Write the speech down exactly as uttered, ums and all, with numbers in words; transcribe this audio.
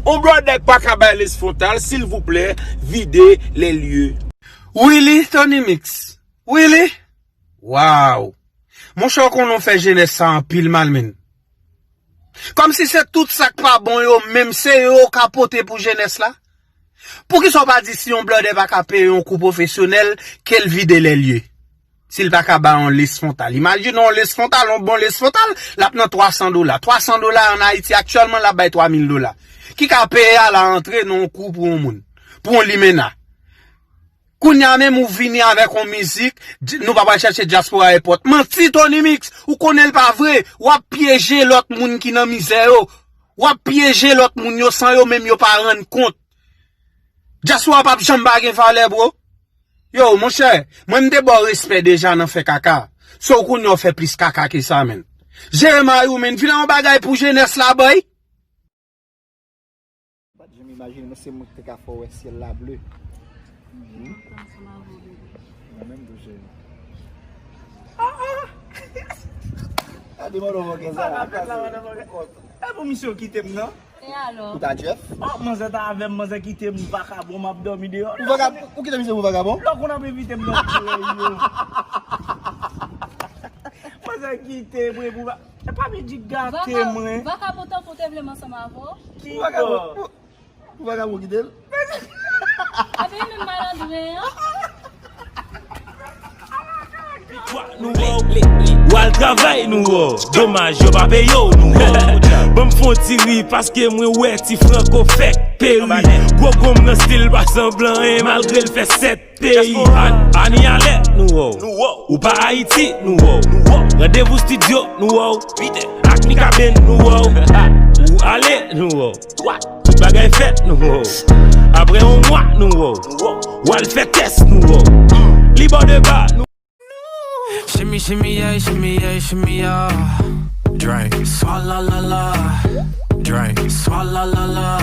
On brother k pa ka bay les frontal, silvouplè, vide les lieux. Willy, Tony Mix. Willy? Waw. Monchè, w konnen w fè jenès sa anpil mal, menn. Kòmsi se tout sa k pa bon yo menm, se yo w ka pote pou jenès la. Poukisa w pa di si yon blòdè pa ka peye yon kou pwofesyonèl, ke l vide les lieux? Si l pa ka bay yon les frontal. Imajine yon les frontal, yon bon les frontal, l ap nan twa san dola. Twa san dola ann Ayiti aktyèlman, l ap bay twa mil dola. Ki ka peye a la antre nan yon kou pou yon moun. Pou yon limena. Kounye a menm ou vini avèk yon mizik, di- nou pa pral chèche dyaspora epòt. Manti, Tony Mix, ou konnen l pa vre. W ap pyeje lòt moun ki nan mizè yo. W ap pyeje lòt moun yo san yo menm yo pa rann kont. Dyaspora p ap janm pa gen valè, bro. Yo, monchè, mwen m te ba w respè deja nan fè kaka. So w kounye a w fè plis kaka ke sa, menn. Jere mari w, menn. Vin a yon bagay pou jenès la, boy. Mwen pa t janm imajine mwen se mwen ki te ka fè w wè syèl la ble. Mwen menm tou, cheri. Gade mwen nan mògè sa. E pou misye w kite m nan. E alò? Ou ta Jeff? Oh, manzè ta avè m, manzè kite m vakabon, m ap dòmi deyò. Ou vakabon? Ou kite misye pou vakabon? Lò kounye ap envite m nan krèy yo. Manzè kite m, wi, pou va- E pa Bidji gate mwen. Vakabon tankou te vle m ansanm avè w. Ki vakabon? Pou, pou vakabon kite l? Epi menm malandren an. Nou wè w, w al travay, nou wè w. Domaj, yo pa peye w, nou wè w. Ban m fon ti ri, paske mwen wè ti Franco fèk peri. Gwo gonm nan stil pa sanblan, en, malgre l fè sèt peyi. An-, Ani alè, nou wè w. Ou pa Ayiti, nou wè w. Randevou stidyo, nou wè w. Ak Mikaben, nou wè w. Ou ale, nou wè w. Tout bagay fèt, nou wè w. Apre yon mwa, nou wè w. W al fè tès, nou wè w. Li bò de ba, nou Shimmy, shimmy, yeah, shimmy, yeah, shimmy, yeah. Drink. Swalla la la. Drink. Swalla la la.